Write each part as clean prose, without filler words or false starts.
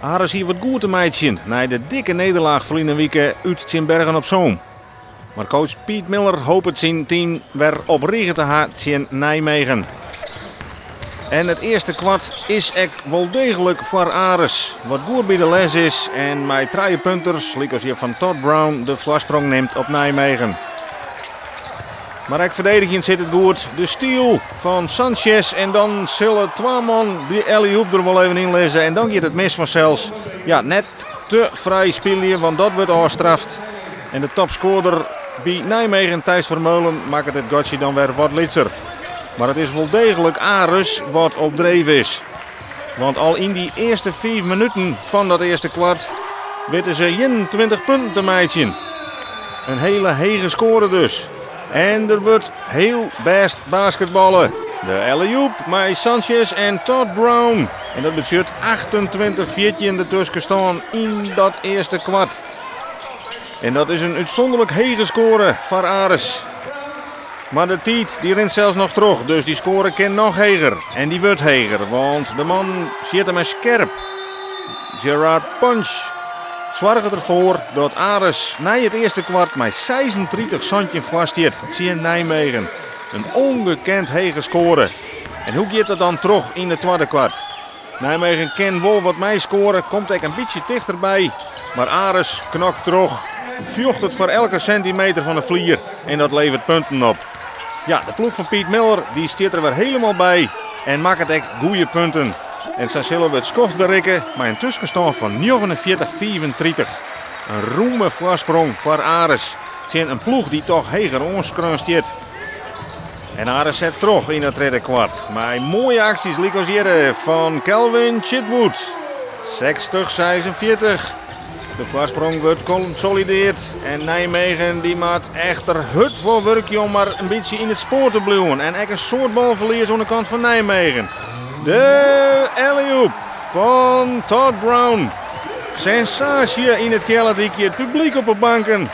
Aris hie wat goed te meitsjen nei de dikke nederlaach ferline wike út tsjin Bergen op Zoom. Mar coach Pete Miller hopet syn team wer op rige te ha tsjin Nijmegen. En it earste kwart is ek wol deeglik foar Aris, wat goed by de les is en mei trijepunters, lykas hjir fan Todd Brown, de foarsprong nimt op Nijmegen. Mar ek ferdigenjend sit it goed. De steal fan Sanchez en dan sille twa man dy alley-oop der wol even yn lizze en dan giet it mis fansels. Ja, net te frij spylje, want dat wurdt ôfstraft. En de topskoarder by Nijmegen, Thijs Vermeulen, makket it gatsje dan wer wat lytser. Mar it is wol deeglik Aris wat op dreef is. Want al yn dy earste fiif minuten fan dat earste kwart witte se 21 punten te meitsjen. In hiele hege skoare dus. En der wurdt hiel bêst basketballe. De alley-oop mei Sanchez en Todd Brown. En dat betsjut 28-14 de tuskenstân yn dat earste kwart. En dat is in útsûnderlik hege skoare foar Aris. Mar de tiid dy rint sels noch troch, dus dy skoare kin noch heger. En dy wurdt heger, want de man sjit him skerp. Gerard Punch soarget derfoar dat Aris nei it earste kwart mei 36-17 foar stiet tsjin Nijmegen. In ûngekend hege skoare. En hoe giet dat dan troch yn it twadde kwart? Nijmegen kin wol wat meiskoare, komt ek in bytsje tichterby. Mar Aris knokt troch, fjochtet foar elke sintimeter fan de flier en dat leveret punten op. Ja, de ploech fan Piet Miller dy stiet der wer hielendal by en makket ek goede punten. En sa sille we it skoft berikke mei in tuskenstân fan 49-35. In rûme foarsprong foar Aris tsjin in ploech dy't toch heger oanskreaun stiet. En Aris set troch yn it tredde kwart mei moaie aksjes lykas hjir fan Calvin Chitwood. 60-46. De foarsprong wurdt konsolidearre en Nijmegen dy moat echt der hurd foar wurkje om mar in bytsje yn it spoar te bliuwen. En ek in soad balferlies oan de kant fan Nijmegen. De alley-oop fan Todd Brown. Sensaasje yn it Kealledykje, it publyk op de banken.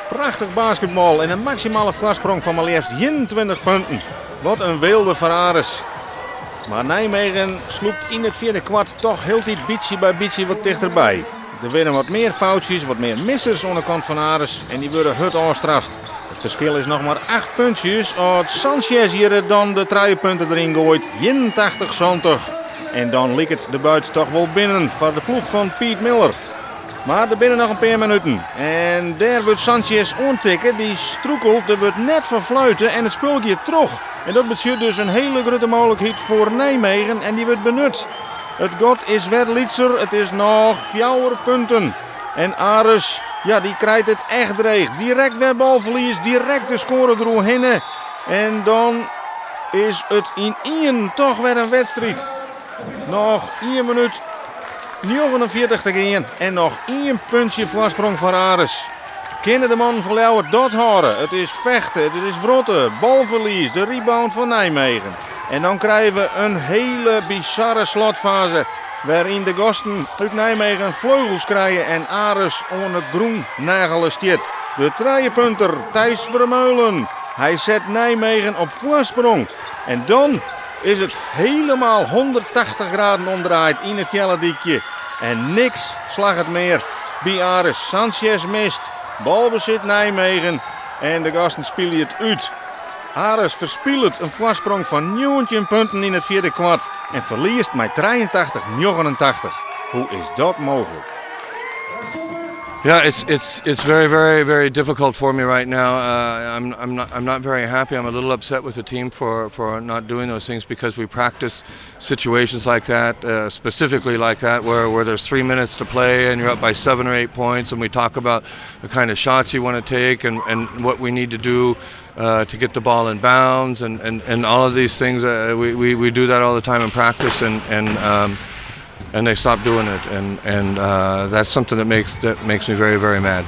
Prachtich basketbal en in maksimale foarsprong fan mar leafst 21 punten. Wat in weelde foar Aris. Mar Nijmegen slûpt yn it fjirde kwart toch hieltyd bytsje by bytsje wat tichterby. Der binne wat mear foutsjes, wat mear missers oan de kant fan Aris en dy wurde hurd ôfstraft. It ferskil is noch mar 8 puntsjes as Sanchez hjir dan de trijepunter deryn goait, 81-70. En dan liket de buit toch wol binnen foar de ploech fan Piet Miller. Mar der binne noch in pear minuten. En dêr wurdt Sanchez oantikke, dy strûkelt, der wurdt net foar fluite en it spul giet troch. En dat betsjut dus in hiele grutte mooglikheid foar Nijmegen en dy wurdt benut. It gat is wer lytser, it is noch 4 punten. En Aris, ja, dy krijt it echt dreech. Direkt wer balferlies, direkt de skoare deroerhinne. En dan is it ynienen toch wer in wedstriid. Noch 1 minút 49 te gean en noch 1 puntsje foarsprong foar Aris. Kinne de mannen fan Ljouwert dat hâlde? It is fechte, it is wrotte, balferlies, de rebound fan Nijmegen. En dan krije we in hiele bizarre slotfaze wêryn't de gasten út Nijmegen fleugels krije en Aris oan de grûn nagele stiet. De trijepunter Thijs Vermeulen. Hy set Nijmegen op foarsprong. En dan is it hielendal 180 graden omdraaid yn it Kealledykje. En niks slagget mear by Aris. Sanchez mist, balbesit Nijmegen en de gasten spylje it út. Aris ferspilet in foarsprong fan 19 punten yn it fjirde kwart en ferliest mei 83-89. Hoe is dat mooglik? Yeah, it's very, very, very difficult for me right now. I'm not very happy. I'm a little upset with the team for not doing those things because we practice situations like that, specifically like that, where there's 3 minutes to play and you're up by 7 or 8 points, and we talk about the kind of shots you want to take and what we need to do to get the ball in bounds and all of these things. We do that all the time in practice, and they stopped doing it, and that's something that makes me very, very mad.